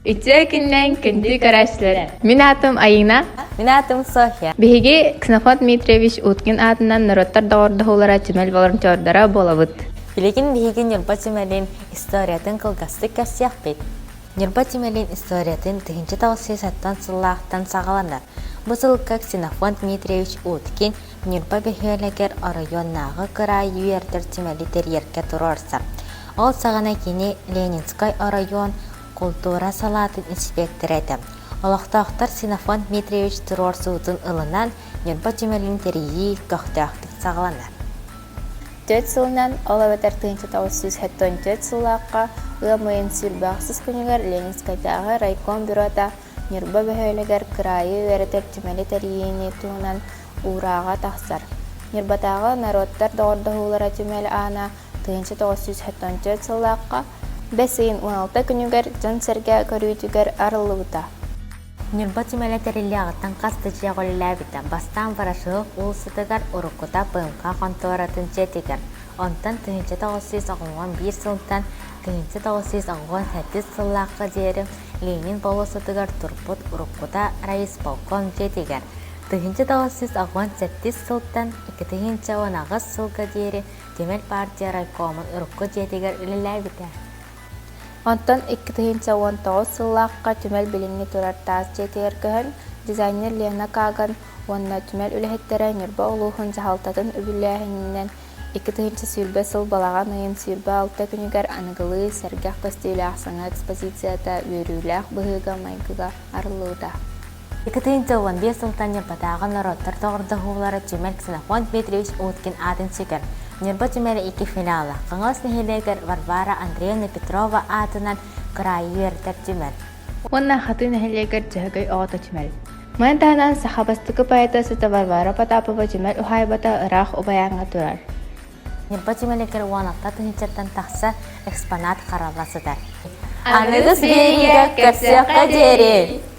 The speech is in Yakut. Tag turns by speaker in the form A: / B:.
A: Үтүө күннэн күндү көрөөччүлэр! Мин аатым Айыына.
B: Мин аатым Софья.
A: Биһиги Ксенофонт Дмитриевич Уткин аатынан норуоттар доҕордоһуулара түмэл волонтердара буолабыт.
B: Билигин биһиги Ньурба түмэлин историятын кылгастык кэпсиэхпит. Ньурба түмэлин историятын 1907 сыллаахтан саҕаланар. Бу сылга Ксенофонт Дмитриевич Уткин Ньурба бөһүөлэгэр оройуоннааҕы кыраайы үөрдэр түмэли тэрийэргэ туруорсар. Ол саҕана кини Ленинскэй оройуон култуура салаатын инспиэктэрэ этэ. Олохтоохтор Ксенофонт Дмитриевич туруорсуутун ылынан, Ньурба түмэлин тэрийии көхтөөхтүк саҕаланар.
A: Түөрт сылынан, ол эбэтэр 1974 сыллаахха ыам ыйын 28 күнүгэр Ленинскэйдээҕи райком бюрота Ньурба бөһүөлэгэр кыраайы үөрэтэр түмэли тэрийиини туһунан уурааҕа тахсар. Ньурбатааҕы норуоттар доҕордоһуулара түмэл аана 1974 сыллаахха бэс ыйын 16 күнүгэр дьон-сэргэ көрүүтүгэр арыллыбыта.
B: Ньурба түмэлэ тэриллиэҕиттэн хас да дьиэҕэ үлэлээбитэ. Бастаан Ворошилов уулуссатыгар, уруккута ПМК хонтуоратын дьиэтигэр, онтон 1981 сылтан 1987 сыллаахха диэри Ленин болуоссатыгар турбут уруккута райисполком дьиэтигэр, 1987 сылтан 2018 сылга диэри Түмэл партия райкомун урукку дьиэтигэр үлэлээбитэ.
A: Онтон 2019 сыллаахха түмэл билиҥҥи турар таас дьиэтигэр көһөн, дизайнер Лена Каган уонна түмэл үлэһиттэрэ Ньурба улууһун дьаһалтатын үбүлээһининэн 2020 сыл балаҕан ыйын 26 күнүгэр аныгылыы сэргэх көстүүлээх саҥа экспозицията үөрүүлээх быһыыга-майгыга арыллыбыта.
B: 2015 сылтан Ньурбатааҕы норуоттар доҕордоһуулара түмэл Ксенофонт Дмитриевич Уткин аатын сүгэр. Ньурба түмэлэ икки филиала Хаҥалас нэһилиэгэр Варвара Андреевна Петрова аатынан кыраайы үөрэтэр түмэл.
A: Уонна Хатыы нэһилиэгэр Дьөһөгөй оҕото түмэл. Маны таһынан саха бастакы поэтессата Варвара Потапова түмэл уһаайбата ыраах Убайааҥҥа турар.
B: Ньурба түмэлигэр 16 тыһыынчаттан тахса экспонат харалла сытар. Аныгыс биэриигэ көрсүөххэ диэри!